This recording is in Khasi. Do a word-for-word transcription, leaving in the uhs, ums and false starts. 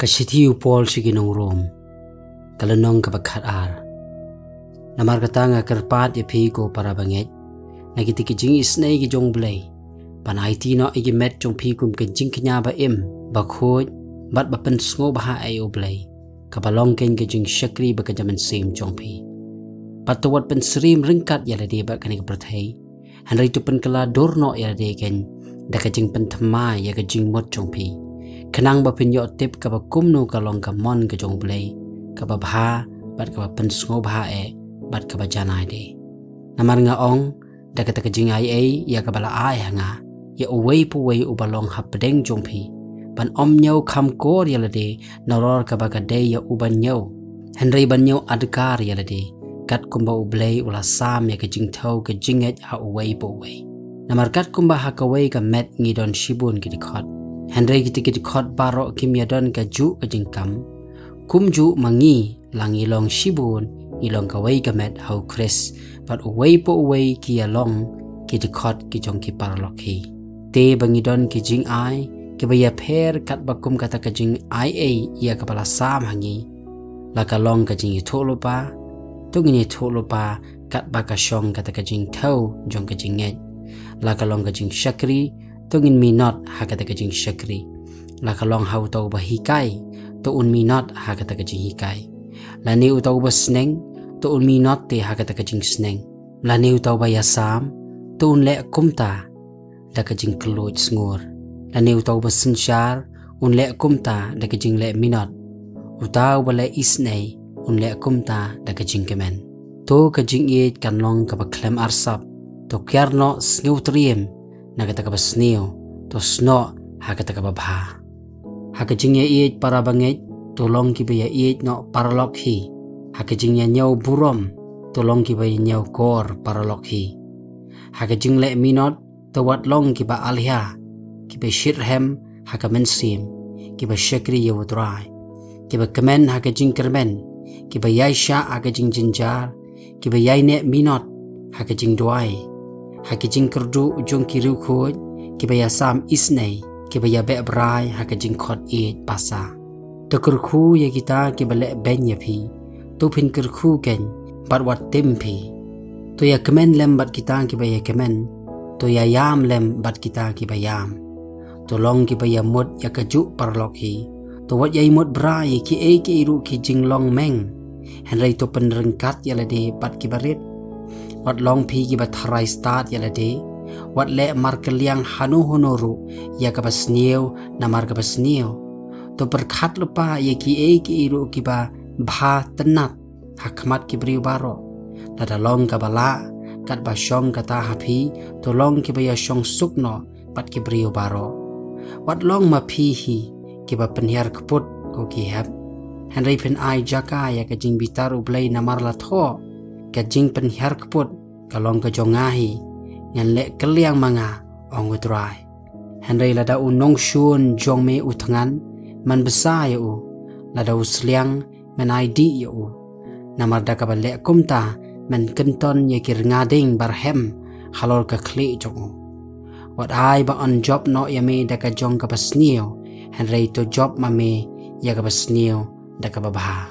Ka shithi u Paul sha ki nong Rom, ka lynnong kaba khat ar. Namar kata nga kyrpad ïa phi ko para bangeit, na kita ki jingisnei ki jong U Blei, ban aiti noh ïa ki met jong phi kum ka jingkñia ba im, ba khuid, bad ba pynsngewbha ïa U Blei, kaba long kein ka jingshakri bad ka jingmynsiem jong phi. Bad to wat pynsyriem ryngkat ïa lade bad kane ka pyrthei, hynrei to pynkylla dur noh ïa lade kein da ka jingpynthymmai ïa ka jingmut jong phi, khnang ba phin ïoh tip kaba kumno ka long ka mon ka jong U Blei, kaba bha, bad kaba pynsngewbha eh, bad kaba janai de. Namar nga ong, da kata ka jingai ei ïa kaba la ai ha nga ïa uwei pa uwei uba long hapdeng jong phi, ban ym ñiew kham kor ïa lade, nalor kaba ka dei ïa u ban ñiew, hynrei ban ñiew adkar ïa lade, katkumba U Blei u la sam ïa ka jingthew ka jingngeit ha uwei pa uwei. Namar katkumba ha kawei ka met ngi don shibun ki dkhot, hynrei kita ki dkhot baroh kim ïa don kajuh ka jingkam, kumjuh ma ngi la ngi long shibun, ngi long kawei ka met ha U Khrist, bad uwei pa uwei ki ïa long ki dkhot ki jong ki paralok hi. Te ba ngi don ki jingai kiba ïapher katba kum kata ka jingai ei ïa kaba la sam ha ngi, la ka long ka jingïathuhlypa, to ngin ïathuhlypa katba ka shong kata ka jingthew jong ka jingngeit. La ka long ka jingshakri, to ngin minot ha kata ka jingshakri. La ka long ha uta uba hikai, to un minot ha kata ka jinghikai. Lane uta uba sneng, to un minot te ha kata ka jingsneng. Lane uta uba ïasam, to un leh kumta da ka jingkylluid sngur. Lane uta uba synshar, un leh kumta da ka jingleh minot. Uta uba leh isnei, un leh kumta da ka jingkmen. To ka jingïeit kan long kaba khlem arsap, to kiar noh sngewtriem na kata kaba sniew, to snoh ha kata kaba bha. Ha ka jingïaieit para bangeit, to long kiba ïaieit noh paralok hi. Ha ka jingïañiew burom, to long kiba ïañiew kor paralok hi. Ha ka jingleh minot, to wat long kiba alhia, kiba shitrhem ha ka mynsiem, kiba shakri ïa U Trai, kiba kmen ha ka jingkyrmen, kiba ïaishah ha ka jingjynjar, kiba ïaineh minot ha ka jingduwai, ha ka jingkyrduh jong ki riewkhuid, kiba ïasam isnei, kiba ïabeh brai ha ka jingkhot ïeit basa. To kyrkhu ïa kita kiba leh beiñ ïa phi, to phin kyrkhu kein, bad wat tim phi. To ïakmen lem bad kita kiba ïakmen, to ïaïam lem bad kita kiba ïam. To long kiba ïamut ïa kajuh paralok hi, to wat ïaimut brai ïa kiei kiei ruh ki jinglong meng, hynrei to pynryngkat ïa lade bad kiba rit. Wat long phi kiba tharai stad ïa lade, wat leh markylliang hano hano ruh ïa kaba sniew namar kaba sniew. To pyrkhat lypa ïa kiei kiei ruh kiba bha tynnat ha khmat ki briew baroh. Lada long kaba lah, katba shong kata ha phi, to long kiba ïashong suk noh bad ki briew baroh. Wat long ma phi hi kiba pynhiar kput, ko ki hep, hynrei phin ai jaka ïa ka jingbitar U Blei namar la thoh, ka jingpynhiar kput ka long ka jong nga hi, ngan leh kylliang ma nga, ong U Trai. Hynrei lada u nongshun jong me u thngan, man bsa ïa u, lada u sliang, man ai dih ïa u. Namar da kaba leh kumta, man kynton ïa ki rnga ding barhem halor ka khlieh jong u. Wat ai ba yn jop noh ïa me da ka jong kaba sniew, hynrei to jop ma me ïa kaba sniew da kaba bha.